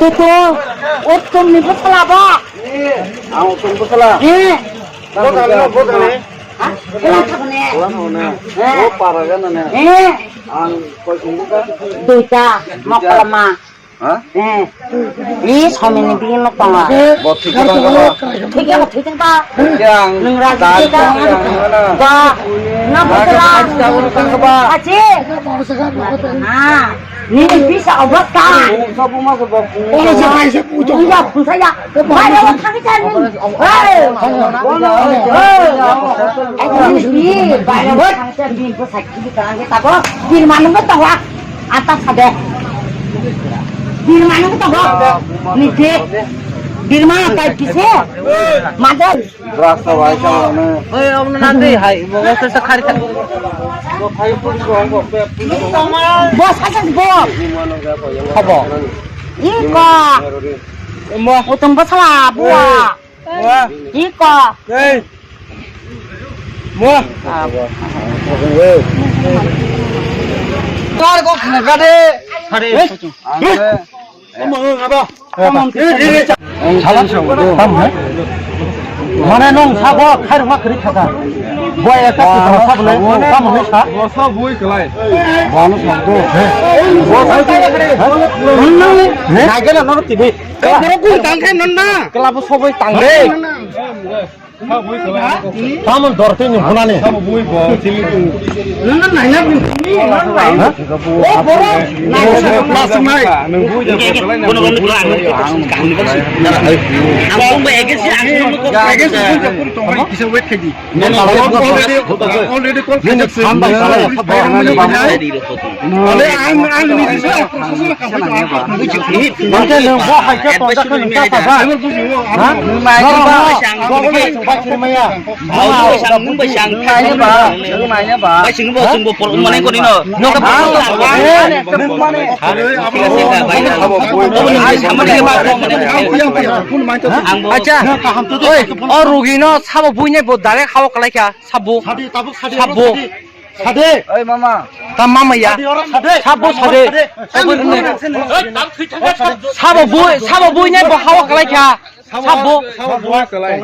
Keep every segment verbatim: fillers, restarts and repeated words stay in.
Tutu, uttum ni bwsala ba. Ang uttum bwsala. Eh. Bwsala, bwsala. Ha? Ulan thabne. Ulan thabne. Eh. O para gana ne. Eh. Ang koi sung ka? Duita, mokolma. Ha? Eh. Ni somini bini no tonga. Bo thik ka ba? Thik ya, thik ka. Yang nung raji dal ka. Yang mana? Ba. Na ba. Achi. Ha. Nini bisa obat ka? Sabu ma sabu. Oh, sa kai sa puto. Iya, pusa ya. Bayar orang kami cari. Hei. Hei. Aku ini bi bayar orang kami cari bi sakit di tangan kita kok. Di mana nggak tahu ah. Atas ada. Di mana nggak tahu. Nih deh. Di mana kayak bisa? Madam. Rasta bai sa mane. Oi, om na dei hai, bo sa sa khari kha. Bo sa sa bo. Habo. Iko. Mo. Utung bo sala bo. Mo. Iko. Ei. Mo. Kar ko khna de. Khare. Mo ngaba. Mane nung sabo khairokma kwrwi khaka. Bo ekta kwtal sabo le, tamo hinwi sa? Bo sa bui kwlai. Bono sa do. Bo sa bui kwlai. Nung nung ni. Naikhe na nono tibwi. Kala bo soboi tangde. Tamon dortwi ni hunani. Nana naina bini, nana naina. O boro, naina. Mas mai. Already, already call. Ale ang, ang ni bisa. Mungkin nung bo hai ke tonjak nung ta ta ba. Ha? Nung mai ba. Bo bo bai sung bai sung maya. Nung bai sang, nung bai sang. Nung bai ba. Nung bai ba. Bai sung bo, sung bo, por mane ko ni no. Nung ka ba. Nung mane. Ang bo. Oi, o rugi no sabo buine bo direct hawa kalai kha, sabo. Sadi, tabuk sadi, sabo. Sadi. Sade. Oi mama. Ta mama ya. Sade oro sade. Sabo sade. Sade. Sabo bui, sabo bui nai bo hawa kalai kha. Sabo. Sabo bui kalai.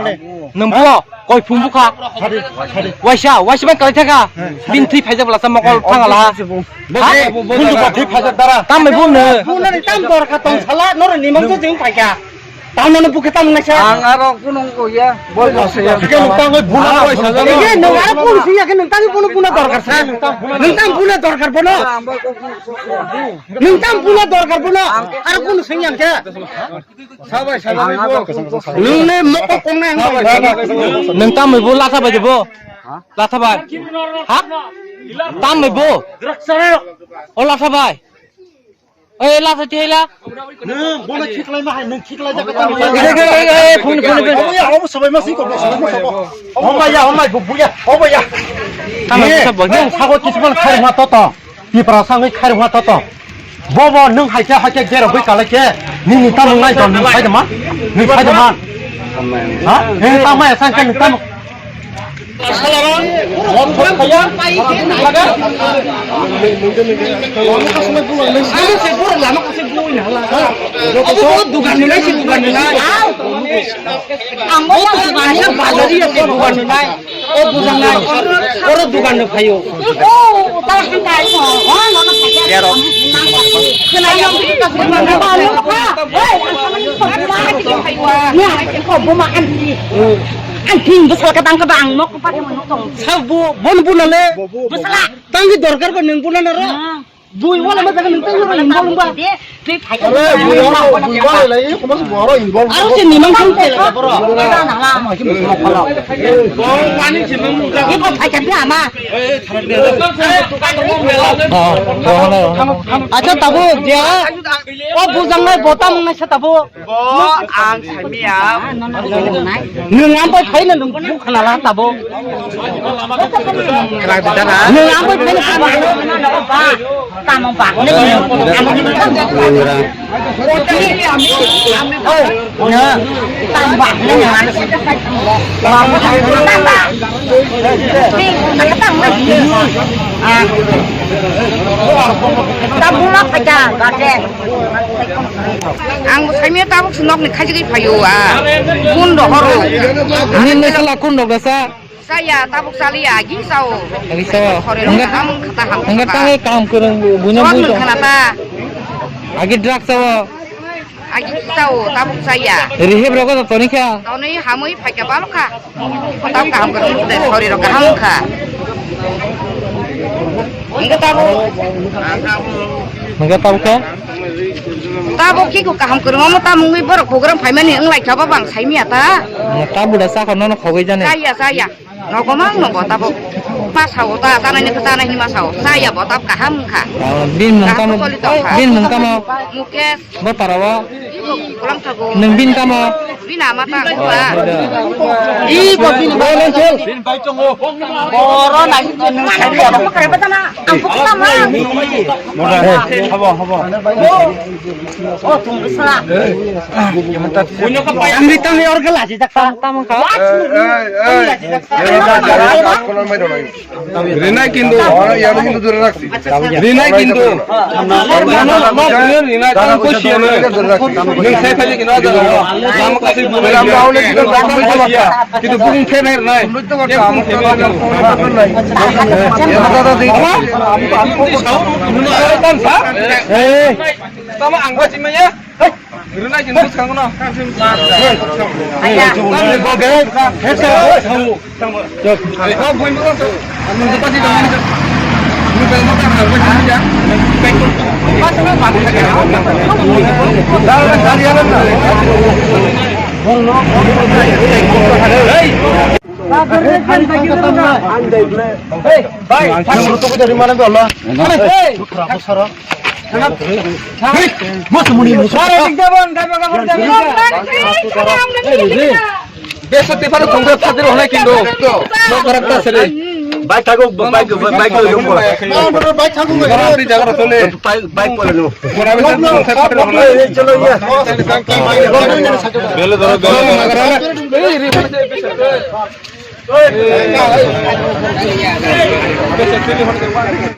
Nung bo koi phung bukha. Sade. Sade. Waisa, waisa ban kalai thaka. Bin thui phaijak bla sa mokol thangala. Ha? Phung bukha thui phaijak dara. Tam mai bo no. Phung nani tam dor kha tong sala noro nimang je jeng phaikha. Tamo no bukhe tamo naisa. Ang aro kunung ko ya. Bol ko se ya. Ke nung tang buna ko sa jalo. Ke nung aro kun si ya ke nung tang buna buna dorkar sa. Nung tang buna dorkar bono. Nung tang buna dorkar bono. Aro kun sing yang ke. Sabai sabai bol. Nung ne moko kong nang. Nung tang bo latha bai bo. Latha bai. Ha? Tang bo. O latha bai. Oi, la sa thela. Nung bono khiklai ma hai, nung khiklai jak ta. Ege, ege, ege, ege, phone, phone, phone. Obo ya, obo sabai ma siko, sabai ma siko. Obo ya, obo ya, bubu ya, obo ya. Tamo sa bo. Nung sago kisman khai ma toto. Tipra sangwi khai ma toto. Bobo nung hai khe, hai khe gero gwi kalai khe. Nini tamo ngai don nung khai de ma. Nung khai de ma. Ha? Nung tamo ya sang khe nung tamo. Ang thing bwsal ka tang ka ba ang nok pa thang nok tong. Sa bu bon bu na le. Bwsala. Tang ki dorkar ba nung bu na na ro. Bui wala ma jaga nung tei wala involve ba. Are, bui wala, bui wala lai, kuma se boro involve. Aro se nimang kang tela boro. Ye ko phai kya ama. Acha tabu je. O bujang nai botam nai sa tabu. Bo ang saimia. Nwng ang bai phaina nwng buk khana la tabo. Nwng ang bai phaina. Tamo ba. Tamo ba. Tamo ba. Ang bo saimia tabuk se nokni khajigwi phaio, ah. Kun do horo. Nini sala kun do gasa? Saya tabuk saliya, agi sao. Agi sao. Hore hore ham khata ham. Hingga tangai kaham kwrwng buina bui do. Khana ta. Agi drug sao. Agi sao, tabuk saya. Rehab rogo to tonikha. Toni hamui phaikha balokha. Tau kaham kwrwng de, sorry rok kaham kha. Hingke tabo. Hingke tabo khe? Tabo kiko kaham kwrwng omo tamungwi borok program phaimani wnglaikha, babo ang saimia ta. Tabo da sakha nono khogwi jani. Chaya, chaya. Nogo mang nogo tabo. Ma sao ta, chanai ni chanai hima sao. Chaya bo tab kaham kha. Bin mung tamo. Bin mung tamo. Mukesh. Bo para o. Nwng bini tamo? Bini ama ta. Ih, kok bini bai lai sel. Bini bai tongo. Boro nai nwng sari ya. Habo, habo. Oh, tung sala. Ang ri tang ni orga laji tak tamo ka. Eh, eh, eh. Rinai kintu. Rinai kintu. Rinai kintu. Rinai tang ko siya na. Nwng sai phai kino jaga. Lama kasi rinai. Kintu bukung phe nai rinai. Hey. Tama ang kasi maya. Rwna chini bwskango no. Hey, hey. Besa te paro tongda phadir honai kindo. No karak ta sere. Bai thago, bai, bai, bai, bai, bai. Bai thago, bai. Bai jaga tole. Bai, bai pole no. Chalo ya. Bele doro, bele doro.